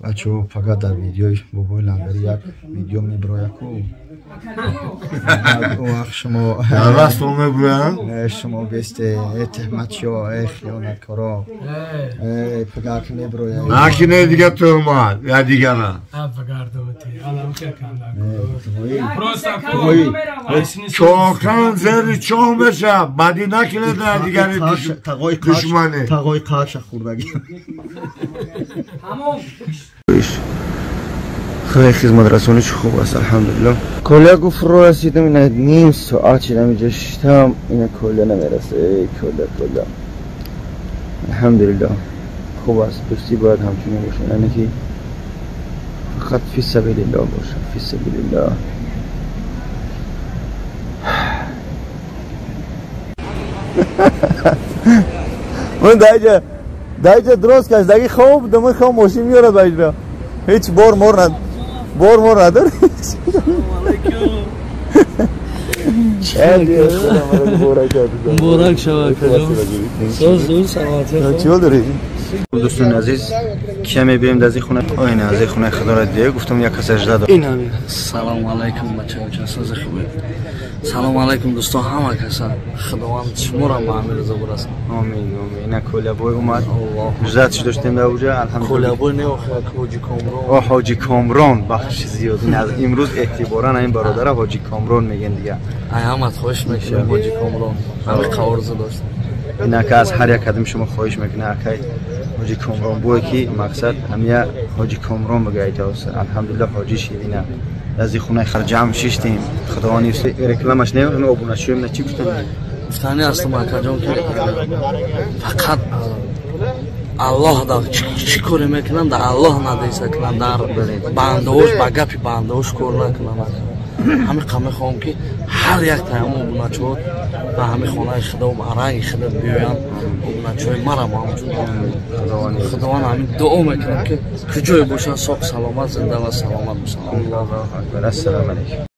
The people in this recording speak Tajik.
Бачаҳо, фақат дар видеои бобои Лангари як видео мебирояку вақт шумо растон мебироям. Шумо бесте, э тӯҳматчиё, э хиёнаткоро, э пагак мебироя. Накине дига тӯҳмат я дигара. Чохан зери чоҳ меша, баъди накине дар дигари душмане. Тағои қарша хӯрдагӣ. خیلی خدمت رسانی چه خوب است الحمدلله. کلیا گفت رو رسیدم، اینا نیم ساعت شدم اینجا شدم، اینا کلیا نمیرسه. ای کلیا کلیا الحمدلله خوب است. دوستی باید همچنین باشه، یعنی که فقط فی سبیل الله باشه، فی سبیل الله. من دایجا درست کش دگی خوب دم خوب ماشین میاره دایجا هیچ بار مور ند بار مور نداره. مبارک شود. چی داری؟ دوستان عزیز کمی بیم از خونه آینه از خونه خدا را دیگه گفتم یک کس اجده دار. این همین. سلام علیکم بچه‌ها، چه ساز خوبی؟ سلام علیکم دوستان همه کسا، خداوند شما را به امیر رضا برساند. آمین آمین. اینا کلابوی اومد، زد داشتیم در اونجا الحمدلله. کلابوی نه آخه حاجی کامران. حاجی کامران بخش زیاد. امروز اعتبارا این برادر حاجی کامران میگن دیگه. ای همت خوش میشه حاجی کامران. همه قوارزه داشت. اینا که از هر یک قدم شما خواهش میکنه اکای حاجی کامران بوی که مقصد همیه حاجی کامران بگه ایتاس. الحمدلله حاجی شیدینه. از خونه خرج جمع شیشتیم خداوند رکلامش نه همه ابونه شویم نه چی گفتن گفتنی هستم اکا جان که فقط الله در چی کاری میکنن در الله ندیسه کنن، در بندهوش با گپی بندهوش کار نکنن. همه قمه خواهم که هر یک تایمو ابونه شد و همه خانه خدا و رنگ خدا بیاین ابونه چوی مرا همچون خداوند همین دعا میکنم که کجای باشن ساق سلامت زنده و سلامت باشن. الله اکبر. السلام علیکم.